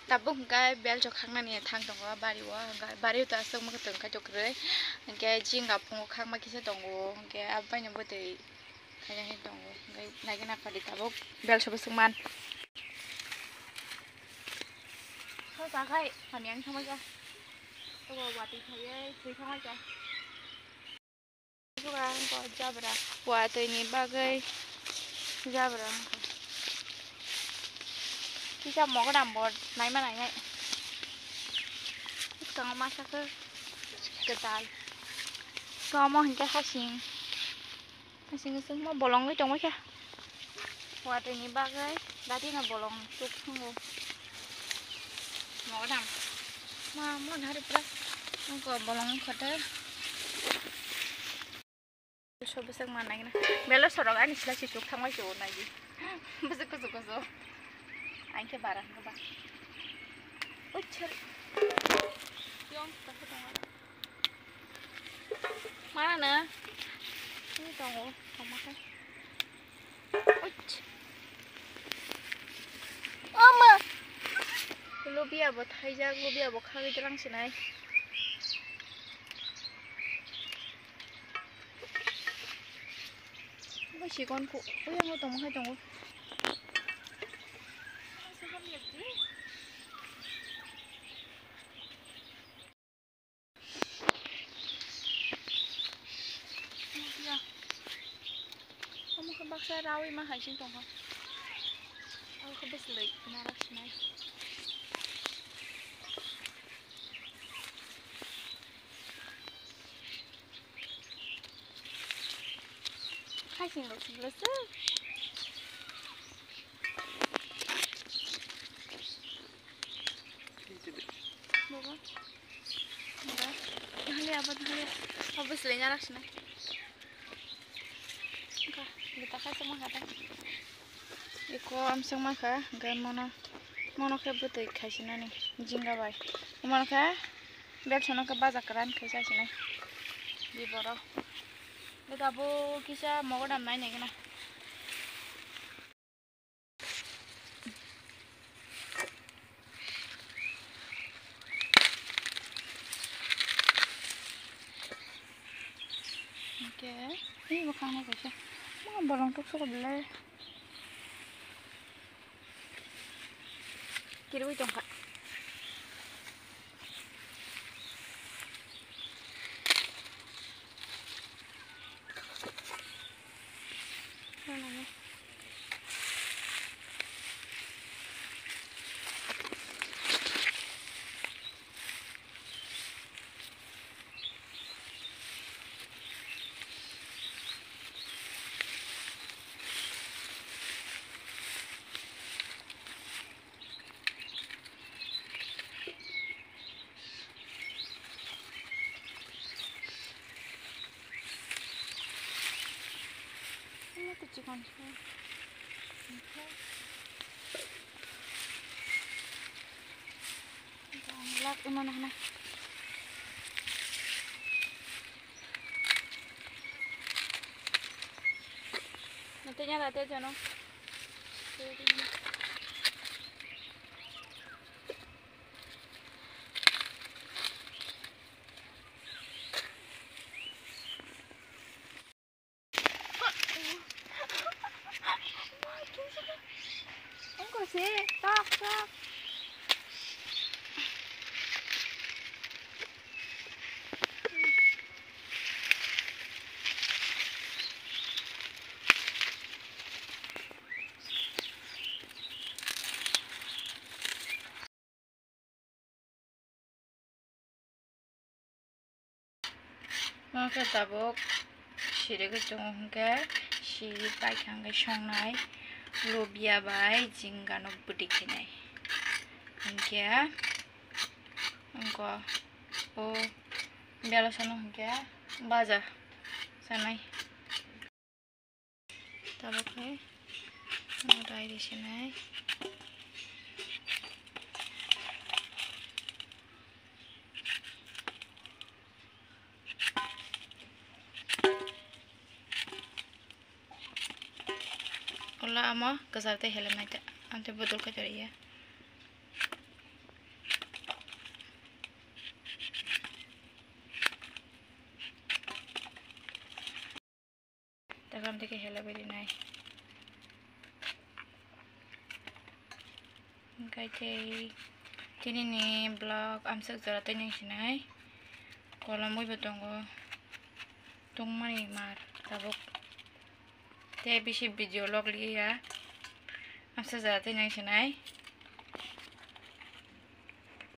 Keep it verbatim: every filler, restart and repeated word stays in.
Tabuk hwnkhe belchok khaknani thang tongo bari o, hwnkhe bari o to aswk mwkhwtwng khai tok kwrwi, hwnkhe jinga phungo khakma kisa tongo, hwnkhe abo baino bwtwi khaina hai tongo, hwnkhe naikhe naphadi tabuk belchok bwswk man. Sosa khai hamya wng thangbaikha, abo watwi khaiwi thwi thangbaikha. Buga wngkha jabra, watwi ni bagwi jabra wngkha. Kisa mogodam bo naima nainai. Bwskango masa khe kwtal. Tomo hinkhe hasing. Hasing sungma bolongwi tongwi kha. Watwi ni bagwi dati no bolong tuk thungo. Mogodam. Ma, mo nari pura. Wngkha bolong wngkha te. So bwswk ma nai na. Belo sorok ani sila si tuk thangwi chugo nai di. Bwswk kusu kusu. Ang khe bara hwnkhe ba. Oi, chari. Yong, tak tongo. Mana na? Ini tongo, tongma khe. Uch. Ama. Lubia bo thaijak, lubia bo khagwi twlang sinai. Bo sikon kho, uyango tongma hai tongo. Omo khe baksa rawi ma hai sing tongkha. Abo khe bwswlwi narak sinai. Hai sing rok sing rok se. Bobo. Bobo. Hali abo hali. Abo selai nyarak sini. Ka, kita kasih mah kata. Iko amseng mah kha, hingke mono, mono khe bwtwi khaisinani, jinga bai. Mono khe belsono khe baja kwran khaisa sinai. Biboro. Iko abo kisa mogodam nai nai gana. Hingke, eh, bwkhakno kaisa. Ma bolong tuk sukha belai. Kirwi tongkha. Ano to chikon. Lak ino na na. Nanti nyala te jono. Ang kasi, tak, tak. Omo khe tabuk sirigwi chungo hwnkhe siri paikha hwnkhe songnai lobia bai jingano bwtwi khainai hwnkhe wngkha o belasano hwnkhe baja sanai. Tabuk khe rai ri sinai. Ola amo kwchar tei helemnai ta, ang tei bodol khe toriya. Takam teke hela beri nai. Hingke tei tini ni vlog amswk jora tei nang sinai. Kolom wi bo tongo. Tongmani mar tabuk. Tei bisi video log liya. Amswk jora tei nang sinai.